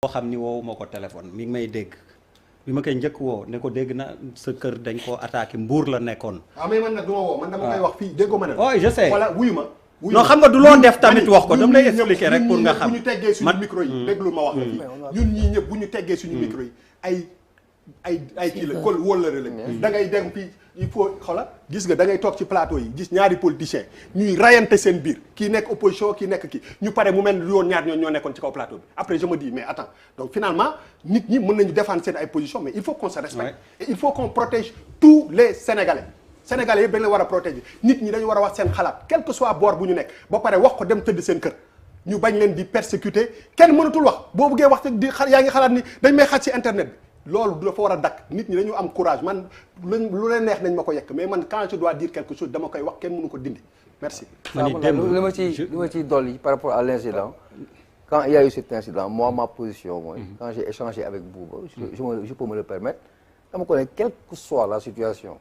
boo xam ni woowu ma ko téléphone mi ngi may dégg bi ma koy njëkk woo ne ko dégg na sa kër dañ ko attaqué Mbour la nekkoon. mais man nag du ma woo man dama koy wax fii déggoo ma ne. oh je sais voilà wuyu ma. non xam nga du loon def tamit wax ko dama lay expliquer rek pour nga xam. bu ñu teggee suñu micro yi déglu ma wax la fii ñun ñii ñëpp bu ñu teggee suñu micro yi ay kii la kon wóllare la da ngay dem fii il faut xoola gis nga da ngay toog ci plateau yi gis ñaari politiciens ñuy rayante seen biir kii nekk opposition kii nekk kii ñu pare mu mel ni yoon ñaar ñoo nekkoon ci kaw plateau bi après je me dis mais attends donc finalement nit ñi mën nañu défendre seen ay positions mais il faut qu'on se respecte et il faut qu'on protège tous les Sénégalais yëpp dañ la war a protéger nit ñi dañu war a wax seen xalaat quel que soit boor bu ñu nekk ba pare wax ko dem tëdd seen kër ñu bañ leen di persécuter kenn mënatul wax boo buggee wax di yaa ngi xalaat ni dañ may xaj ci internet bi loolu dafa war a dakk nit ñi dañu am courage man lu leen neex nañ ma ko yekk mais man quand je dois dire quelque chose dama koy wax kenn mënu ko dindi merci. li ma ciy dolli par rapport à l'incident quand il y a eu cet incident moi ma position mooy quand j'ai échangé avec Bouba je peux me le permettre dama ko ne quelle que soit la situation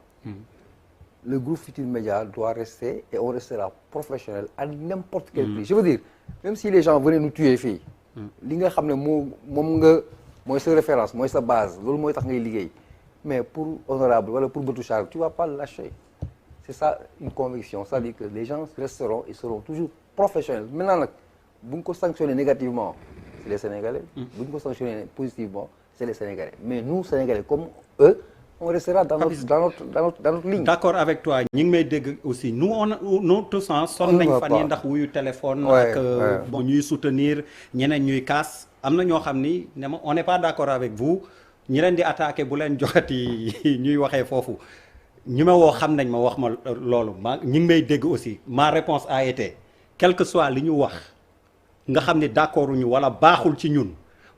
le groupe Futurs Médias doit rester et on restera professionnel à n'importe quel prix je veux dire même si les gens venaient nous tuer fii li nga xam ne moom nga mooy sa référence mooy sa base loolu mooy tax ngay liggéey mais pour honorable wala pour Batou Charles tu vas pas le lâcher c'est ça une conviction c'est-à-dire que les gens resteront et seront toujours professionnels maintenant nag bu ñu ko sanctionner négativement c'est les Sénégalais bu ñu ko sanctionner positivement c'est les Sénégalais mais nous Sénégalais comme eux on restera dans notre ligne. D'accord avec toi ñi ngi may dégg aussi nous tous sonn nañ fan yi ndax wuyu téléphone ak bon ñuy soutenir ñeneen ñuy kaas am na ñoo xam ni ne ma on n'est pas d'accord avec vous ñi leen di attaquer bu leen joxati ñuy waxee foofu ñi ma woo xam nañ ma wax ma loolu ñi ngi may dégg aussi ma réponse a été quel que soit li ñu wax nga xam ni d'accord ñu wala baaxul ci ñun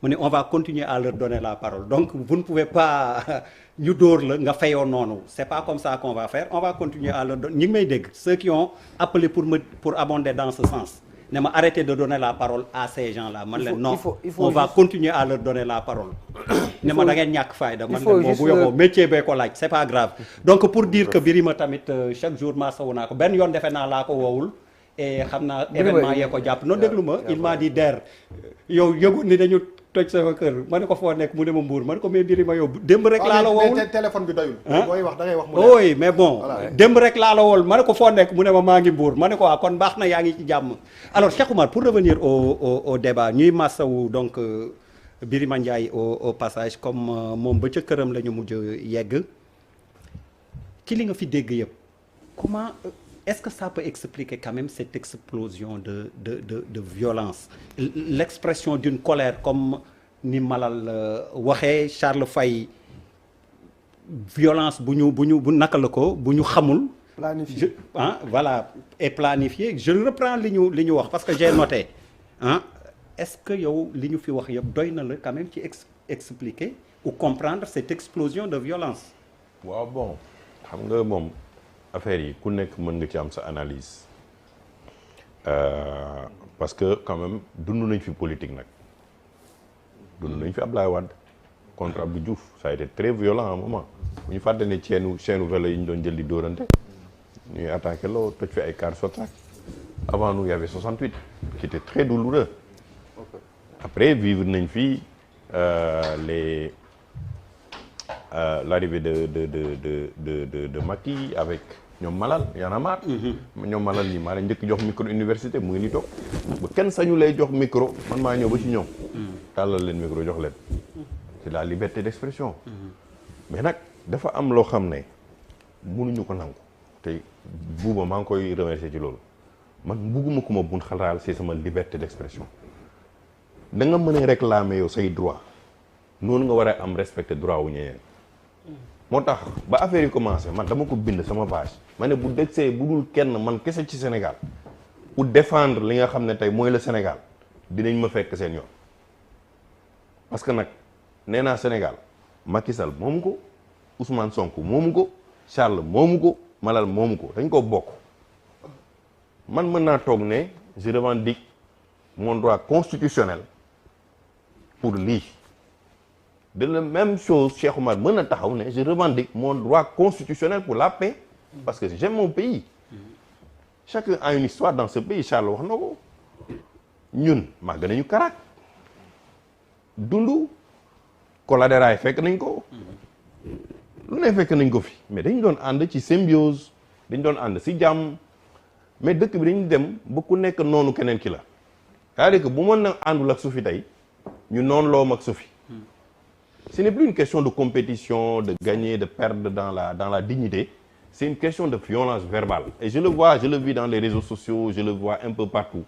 mu ne on va continuer à leur donner la parole donc vous ne pouvez pas ñu dóor la nga fayoo noonu c'est pas comme ça qu'on va faire on va continuer à leur donner ñi ngi may dégg ceux qui ont appelé pour abonder dans ce sens ne ma arrêter de donner la parole à ces gens-là man leen non on va continuer à leur donner la parole ne ma da ngeen ñàkk fayda man leen boobu yoboo métier bee ko laaj c'est pas grave donc pour dire que Birima tamit chaque jour maa sawu naa ko benn yoon defe naa laa ko woowul et xam naa événement yee ko jàpp non déglu ma il m'a dit der yow yëgu ni dañu toj sama kër ma ne ko foo nekk mu ne ma Mbour ma ne ko mais Birima yow démb rek laa la woowul téléphone bi doyul booy wax da ngay wax mu oui mais bon démb rek laa la woowul ma ne ko foo nekk mu ne ma maa ngi Mbour ma ne ko kon baax na yaa ngi ci jàmm alors Cheikh Oumar pour revenir au débat ñuy massawu donc Birima Ndiaye au passage comme moom ba ca këram la ñu mujj yegg ci li nga fi dégg yëpp comment est-ce que ça peut expliquer quand même cette explosion de violence l'expression d'une colère comme ni Malal waxee Charles Faye violence bu naka la ko bu ñu xamul planifié voilà et planifié je reprends li ñu wax parce que j'ai noté est-ce que yow li ñu fi wax yëpp doy na la quand même ci expliquer ou comprendre cette explosion de violence waaw bon xam nga moom affaire yi ku nekk mën nga ci am sa analyse parce que quand même dund nañ fi politique nag dund nañ fi Ablaye Wade contre Abdou Diouf ça a été très violent à un moment bu ñu fàtte ne chaîne vélo yi ñu doon jël di dóorante ñuy attaqué loo toj fi ay car Sotrac avant nous il y avait 68 qui était très douloureux après vivre nañ fi l'arrivée de Macky avec ñoom Malal Y'en a marre ñoom Malal nii maa leen njëkk jox micro université mu ngi ni toog ba kenn sañu lay jox micro man maa ñëw ba ci ñoom tàllal leen micro jox leen c'est la liberté d'expression mais nag dafa am loo xam ne mënuñu ko nangu te buuba maa ngi koy remercier ci loolu man bugguma ku ma bun xalaal c'est sama liberté d'expression da nga mën a réclamer yow say droit noonu nga war a am respecter droit wu ñeneen moo tax ba affaire yi commencé man dama ko bind sama page ma ne bu degsee bu dul kenn man kese ci Sénégal pour défendre li nga xam ne tey mooy le Sénégal dinañ ma fekk seen yoon parce que nag nee naa Sénégal Macky Sall moomu ko Ousmane Sonko moomu ko Charles moomu ko Malal moomu ko dañ ko bokk man mën naa toog ne je revendique mon droit constitutionnel pour lii de la même chose Cheikh Oumar mën na taxaw ne je revendique mon droit constitutionnel pour la paix parce que j'aime mon pays chacun a une histoire dans ce pays Charles wax na ko ñun màgg nañu Karak dund collatéral fekk nañ ko lu ne fekk nañ ko fi mais dañ doon ànd ci symbiose dañ doon ànd si jàmm mais dëkk bi dañu dem ba ku nekk noonu keneen ki la c'est-à-dire que bu mën na àndul ak Sophie tey ñu noonu loom ak Sophie ce n'est plus une question de compétition de gagner de perdre dans la dignité c'est une question de violence verbale et je le vis dans les réseaux sociaux je le vois un peu partout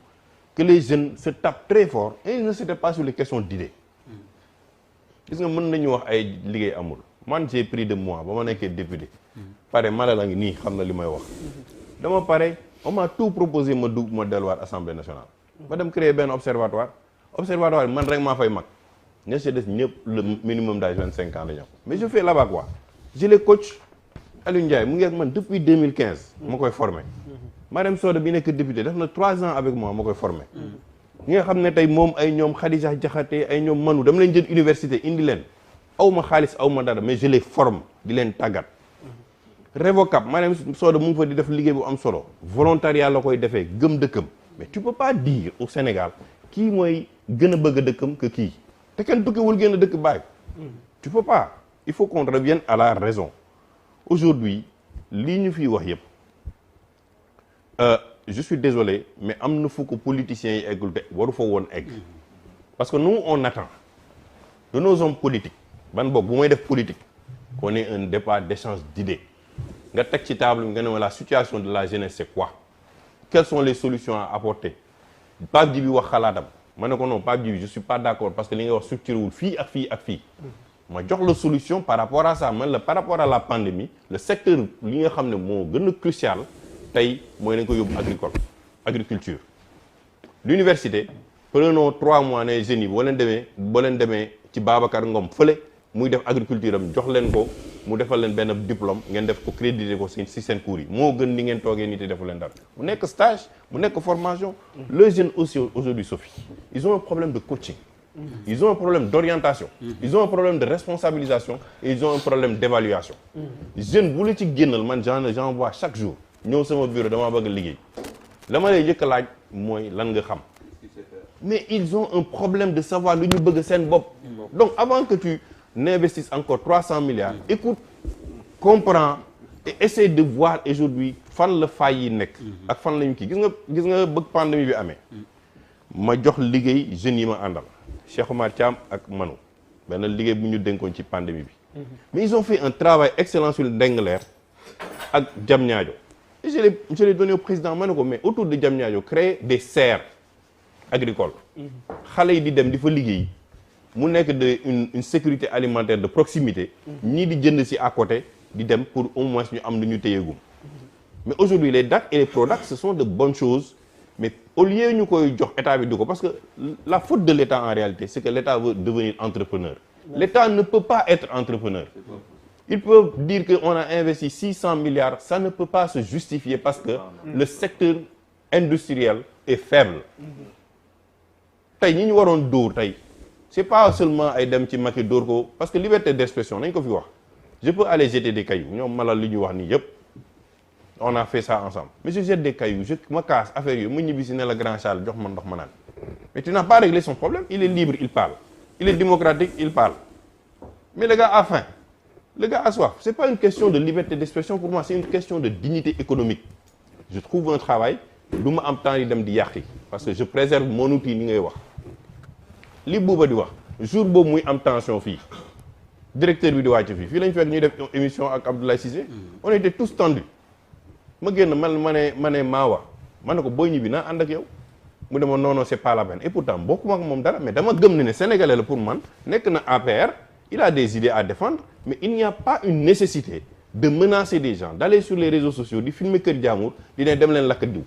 que les jeunes se tapent très fort et ils ne s'étaient pas sur les questions d'idées gis nga mën nañu wax ay liggéey amul man j'ai pris de moi ba ma nekkee député pare mala la ngi nii xam na li may wax dama pare on m'a tout proposé ma dugg ma delluwaat assemblée nationale ba dem créer benn observatoire man rek maa fay mag ña si des ñëpp le minimum d'âge 25 ans la ñu am mais je fais là-bas quoi je les coach Aliou Ndiaye mu ngi ak man depuis 2015 ma koy formé Marème Soda bi nekk député def na 3 ans avec moi ma koy formé ñi nga xam ne tey moom ay ñoom Khadija Diakhaté ay ñoom Manu dama leen jël université indi leen aw ma xaalis aw ma dara mais je les forme di leen tàggat Révocap Marème Soda mu ngi fa di def liggéey bu am solo volontariat la koy defee gëm dëkkam mais tu peux pas dire au Sénégal kii mooy gën a bëgg a dëkkam que kii te kenn tukkiwul gën a dëkk bàyyi tu peux pas il faut qu'on revienne à la raison aujourd'hui lii ñu fiy wax yëpp je suis désolé mais am na fu ko politiciens yi eggul te waru fa woon egg parce que nous on attend de nos hommes politiques ban boog bu may def politique qu'on ait un débat d'échange d'idées nga teg ci table bi nga ne la situation de la jeunesse c'est quoi quelles sont les solutions à apporter Pape Djibi wax xalaatam ma ne ko non Pape Djibi je suis pas d'accord parce que li nga wax structuré wul fii ak fii ak fii ma jox la solution par rapport à ça man la par rapport à la pandémie le secteur li nga xam ne moo gën a crucial tey mooy nañ ko yóbbu agriculture l'université prenons 3 mois ne jeunes yi boo leen demee ci Babacar Ngom fële muy def agriculture am jox leen ko mu defal leen benn diplôme ngeen def ko crédité ko si seen cours yi moo gën ni ngeen toogee nii te defu leen dara mu nekk stage mu nekk formation les jeunes aussi aujourd'hui Sophie ils ont un problème de coaching ils ont un problème d'orientation ils ont un problème de responsabilisation et ils ont un problème d'évaluation jeune bu la ci génnal man j'en vois chaque jour ñëw sama bureau damaa bëgg liggéey la ma lay jëkk a laaj mooy lan nga xam mais ils ont un problème de savoir lu ñu bëgg seen bopp donc avant que tu n'investisses encore 300 milliards écoute comprends et essaie de voir aujourd'hui fan la faay yi nekk ak fan la ñu kii gis nga bëgg pandémie bi amee ma jox liggéey jeunes yi ma àndal Cheikh Oumar Thiam ak Manu benn liggéey bu ñu dénkoon ci pandémie bi mais ils ont fait un travail excellent sur Ndingler ak Diamniadio et je l'ai donné au président ma ne ko mais autour de Diamniadio créer des serres agricoles xale yi di dem di fa liggéey mu nekk de une sécurité alimentaire de proximité ñii di jënd si à côté di dem pour au moins ñu am lu ñu téyeegum mais aujourd'hui les DAC et les PRODAC ce sont de bonnes choses mais au lieu ñu koy jox état bi du ko parce que la faute de l'état en réalité c'est que l'état veut devenir entrepreneur l'état ne peut pas être entrepreneur ils peuvent dire que on a investi 600 milliards ça ne peut pas se justifier parce que le secteur industriel est faible tey ñi ñu waroon dóor tey c'est pas seulement ay dem ci Macky dóor ko parce que liberté d'expression nañ ko fi wax je peux aller jeter des cailloux ñoom malal li ñuy wax nii yëpp on a fait ça ensemble mais je jette des cailloux je ma casse affaire yooyu ma ñibbi si ne la grand Charles jox ma ndox ma naan mais tu n'as pas réglé son problème il est libre il parle il est démocratique il parle mais le gars a faim le gars a soif c'est pas une question de liberté d'expression pour moi c'est une question de dignité économique je trouve un travail du ma am temps yi dem di yàqi parce que je préserve mon outil ni ngay wax li buuba di wax jour boobu muy am tension fii directeur bi di wàcc fii lañ fekk ñuy def émission ak Abdoulaye Cissé on était tous tendus ma génn ma ne Maawa ma ne ko booy ñibbi naa ànd ak yow mu dema non c'est pas la peine et pourtant bokkuma ak moom dara mais dama gëm ne sénégalais la pour man nekk na APR il a des idées à défendre mais il n'y a pas une nécessité de menacer des gens d'aller sur les réseaux sociaux di filmer kër jaamur di ne dem leen lakk diw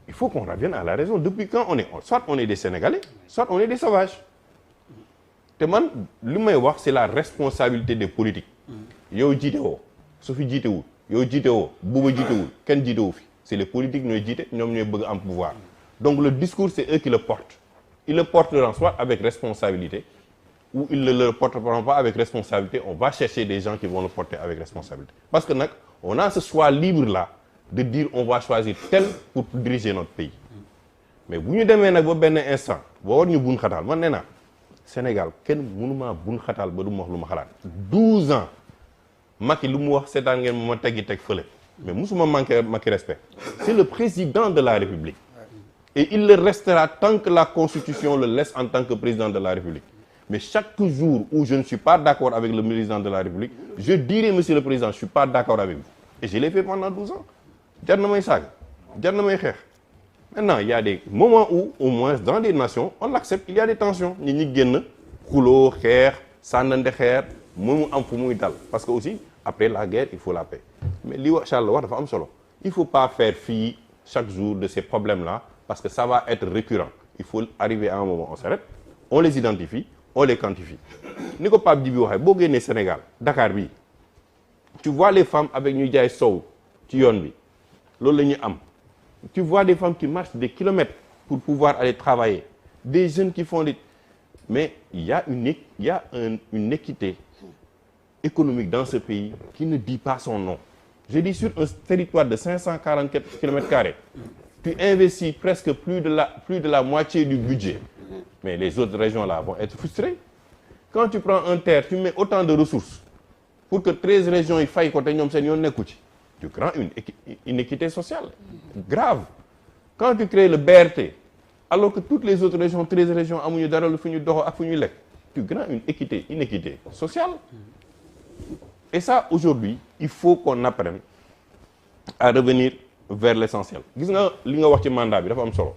il faut qu'on revienne à la raison depuis quand soit on est des Sénégalais soit on est des sauvages te man li may wax c'est la responsabilité des politiques yow jiite woo su fi jiite wul yow jiite woo buuba jiite wul kenn jiite wu fi c'est les politiques ñooy jiite ñoom ñooy bëgg am pouvoir donc le discours c'est eux qui le portent ils le porteront soit avec responsabilité ou ils ne le porteront pas avec responsabilité on va chercher des gens qui vont le porter avec responsabilité parce que nag on a ce choix libre là de dire on va choisir tel pour diriger notre pays mais bu ñu demee nag ba benn instant boo war ñu bun xataal man nee naa Sénégal kenn mënuma bun xataal ba du ma wax lu ma xalaat 12 ans Macky lu mu wax seetaan ngeen ma teggi teg fële mais musuma manqué Macky respect c'est le président de la République et il le restera tant que la Constitution le laisse en tant que président de la République mais chaque jour où je ne suis pas d'accord avec le président de la République je dirai monsieur le président je suis pas d'accord avec vous et je l'ai fait pendant 12 ans jar na may saaga jar na may xeex maintenant il y a des moments où au moins dans des nations on l'accepte il y a des tensions nit ñi génn xuloo xeex sànnante xeer mu am fu muy dal parce que aussi après la guerre il faut la paix mais li wax Charles wax dafa am solo il faut pas faire fi chaque jour de ces problèmes là parce que ça va être récurrent il faut arriver à un moment on s'arrête on les identifie on les quantifie ni ko Pape Djibi waxee boo génnee Sénégal Dakar bi tu vois les femmes avec ñuy jaay sow ci yoon bi loolu la ñuy am tu vois des femmes qui marchent des kilomètres pour pouvoir aller travailler des jeunes qui font des mais il y a une équité économique dans ce pays qui ne dit pas son nom je dis sur un territoire de 544 kilomètres carrés tu investis presque plus de la moitié du budget mais les autres régions là vont être frustrées quand tu prends un terre tu mets autant de ressources pour que 13 régions yi fay ko te ñoom seen yoon nekku ci tu crées une inéquité sociale grave quand tu crées le BRT alors que toutes les autres régions 13 régions amuñu dara lu fu ñu doxo ak fu ñuy lekk tu crées une inéquité sociale et ça aujourd'hui il faut qu'on apprenne à revenir vers l'essentiel gis nga li nga wax ci mandat bi dafa am solo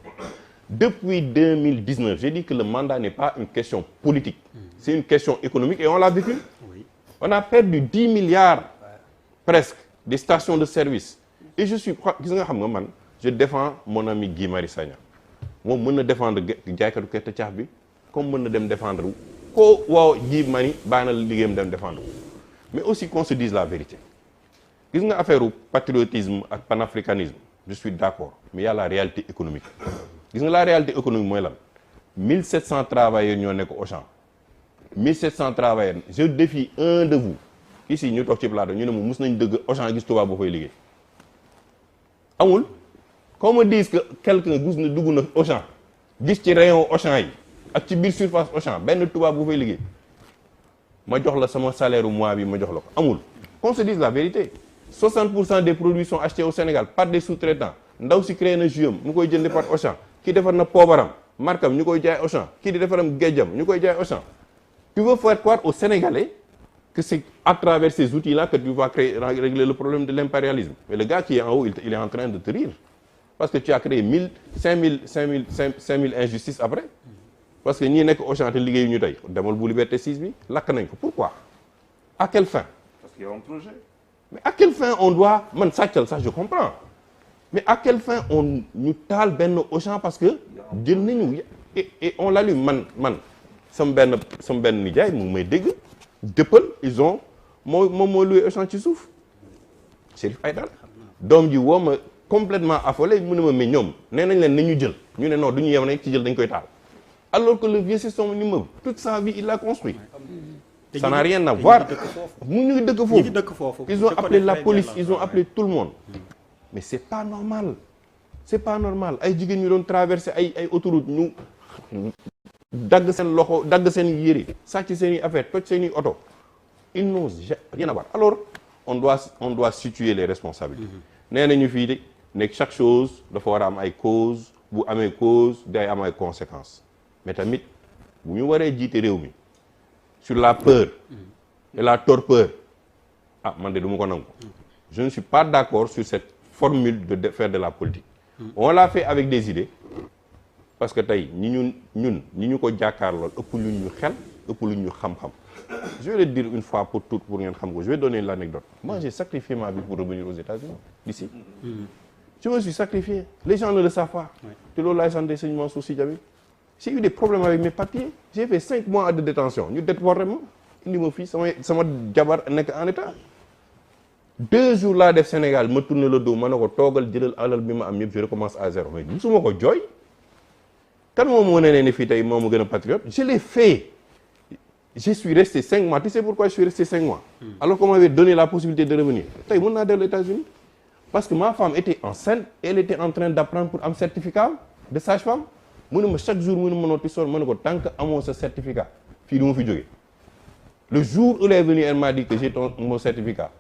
depuis 2019 j'ai dit que le mandat n'est pas une question politique c'est une question économique et on l'a vécu on a perdu 10 milliards presque des stations de service et je suis gis nga xam nga man je défends mon ami Guy Marius Sagna moom mën na défendre jaaykatu gerte caaf bi comme mën na dem défendre ko waaw Guy Marius baax na liggéeyam dem défendre mais aussi qu'on se dise la vérité gis nga affaire u patriotisme ak panafricanisme je suis d'accord mais il y a la réalité économique gis nga la réalité économique mooy lan 1700 travailleurs ñoo nekk Auchan 1700 travailleurs je défie un de vous ici ñu toog ci plateau ñu ne moom mus nañ dëgg Auchan gis tubaab boo fay liggéey amul qu'on me dise que quelqu'un gis na dugg na Auchan gis ci rayon Auchan yi ak ci biir surface Auchan benn tubaab bu fay liggéey ma jox la sama salaire mois bi ma jox la ko amul qu'on se dise la vérité 60% des produits sont achetés au Sénégal par des sous-traitants ndaw si créé na juyam mu koy jënde par Auchan kii defar na poobaram markam ñu koy jaay Auchan kii di defaram géejam ñu koy jaay Auchan tu veux faire croire aux Sénégalais que c'est à travers ces outils-là que tu vas régler le problème de l'impérialisme mais le gars qui est en haut il est en train de te rire parce que tu as créé 5000 injustices après parce que ñii nekk Auchan te liggéeyu ñu tey demal bu Liberté 6 bi lakk nañ ko pourquoi à quelle fin parce qu'il y a un projet mais à quelle fin on doit man sàccal ça je comprends mais à quelle fin on ñu taal benn Auchan parce que jël nañu et on l'allume man sama benn nijaay mu ngi may dégg dëppal ils ont moom moo loué Auchan ci suuf Chérif Aïdara doom ji woo ma complètement affolé mu ne ma mais ñoom nee nañ leen nañu jël ñu ne non du ñu yem rek ci jël dañ koy taal alors que le vieux c'est son immeuble toute sa vie il l'a construit ça n'a rien à voir mu ñu ngi dëkk foofu ils ont appelé la police ils ont appelé tout le monde mais c'est pas normal ay jigéen ñu doon traverser ay autoroute ñu dagg seen loxo dagg seen yére sàcc seen i affaire toj seen i oto ils n'ont rien à voir alors on doit situer les responsabilités nee nañu fii de nekk chaque chose dafa war a am ay cause bu amee cause day am ay conséquences mais tamit bu ñu waree jiite réew mi sur la peur et la torpeur man de du ma ko nangu je ne suis pas d'accord sur cette formule de faire de la politique on l'a fait avec des idées parce que tey ñi ñu ko jàkkaarlool ëpp lu ñu xel ëpp lu ñu xam-xam je vais le dire une fois pour toutes pour ngeen xam ko je vais donner l'anecdote moi j'ai sacrifié ma vie pour revenir aux États-Unis d'ici je me suis sacrifié les gens ne le savent pas te loolu laay sant sëñ Mansour Sy Djamil j'ai eu des problèmes avec mes papiers j'ai fait 5 mois de détention ñu déporté ma indi ma fii sama jabar nekk en état 2 jours laa def Sénégal ma tourné le dos ma ne ko toogal jëlal alal bi ma am yëpp je recommence à zéro mais musuma ko jooy kan moom moo ne fii tey moo ma gën a patriote je l'ai fait je suis resté 5 mois tu sais pourquoi je suis resté 5 mois alors qu'on m'avait donné la possibilité de revenir tey mën naa dellu aux États-Unis parce que ma femme était enceinte et elle était en train d'apprendre pour am certificat de sage-femme mu ne ma chaque jour mu ne ma noti sol ma ne ko tant que amoo sa certificat fii du ma fi jógee le jour où il est venu elle m'a dit que j'ai mon certificat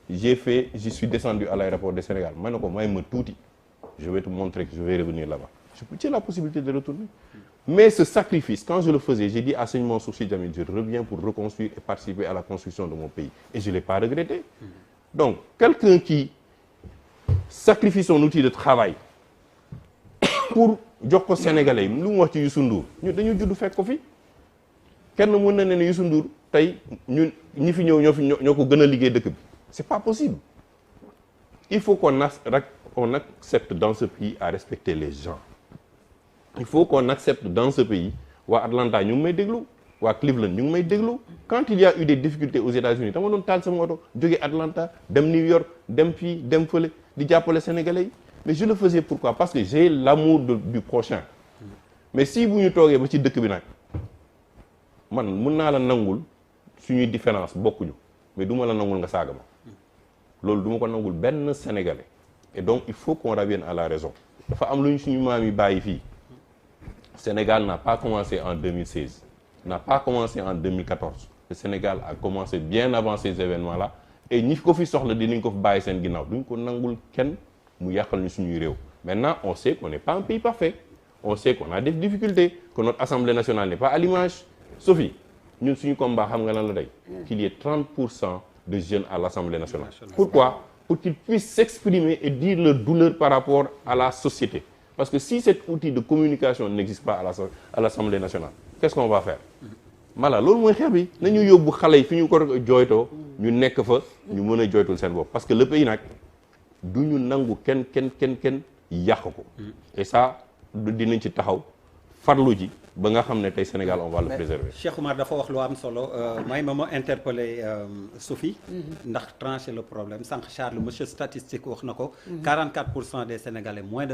je suis descendu à l'aéroport de Sénégal ma ne ko may ma tuuti je vais te montrer que je vais revenir là-bas j'ai la possibilité de retourner mais ce sacrifice quand je le faisais j'ai dit à Serigne Mansour Sy Djamil je reviens pour reconstruire et participer à la construction de mon pays et je l'ai pas regretté donc quelqu'un qui sacrifie son outil de travail pour jox ko Sénégalais yi lu mu wax ci Youssou Ndour ñu dañu judd fekk ko fi kenn mën na ne Youssou Ndour tey ñun ñi fi ñëw ñoo ko gën a liggéey dëkk bi c'est pas possible il faut qu'on accepte dans ce pays à respecter les gens il faut qu'on accepte dans ce pays waa Atlanta ñu ngi may déglu waa Cleveland ñu ngi may déglu quand il y a eu des difficultés aux États-Unis dama doon taal sama oto jóge Atlanta dem New York dem fii dem fële di jàppale Sénégalais yi mais je le faisais pourquoi parce que j'ai l'amour du prochain mais si bu ñu toogee ba ci dëkk bi nag man mun naa la nangul suñuy différence bokkuñu mais du ma la nangul nga saaga ma loolu du ma ko nangul benn Sénégalais et donc il faut qu'on revienne à la raison dafa am lu ñu suñu maam yi bàyyi fii Sénégal n'a pas commencé en 2016 n'a pas commencé en 2014 le Sénégal a commencé bien avant ces événements-là et ñi ko fi soxla dinañ ko fi bàyyi seen ginnaaw duñ ko nangul kenn mu yàqal ñu suñuy réew maintenant on sait qu'on n'est pas un pays parfait on sait qu'on a des difficultés que notre Assemblée nationale n'est pas à l'image Sophie ñun suñu combat xam nga lan la day qu'il y ait 30% de jeunes à l'Assemblée nationale pourquoi pour qu'ils puissent s'exprimer et dire leur douleur par rapport à la société parce que si cet outil de communication n'existe pas à l'Assemblée nationale qu'est-ce qu'on va faire voilà loolu mooy xeex bi nañu yóbbu xale yi fi ñu ko jooytoo ñu nekk fa ñu mën a jooytul seen bopp parce que le pays nag du ñu nangu kenn yàq ko et ça dinañ ci taxaw farlu ji ba nga xam ne tey Sénégal on va le préserver. Cheikh Oumar dafa wax lu am solo may ma interpellé Sophie ndax trancher le problème sànq Charles monsieur statistique wax na ko 44% des Sénégalais moins de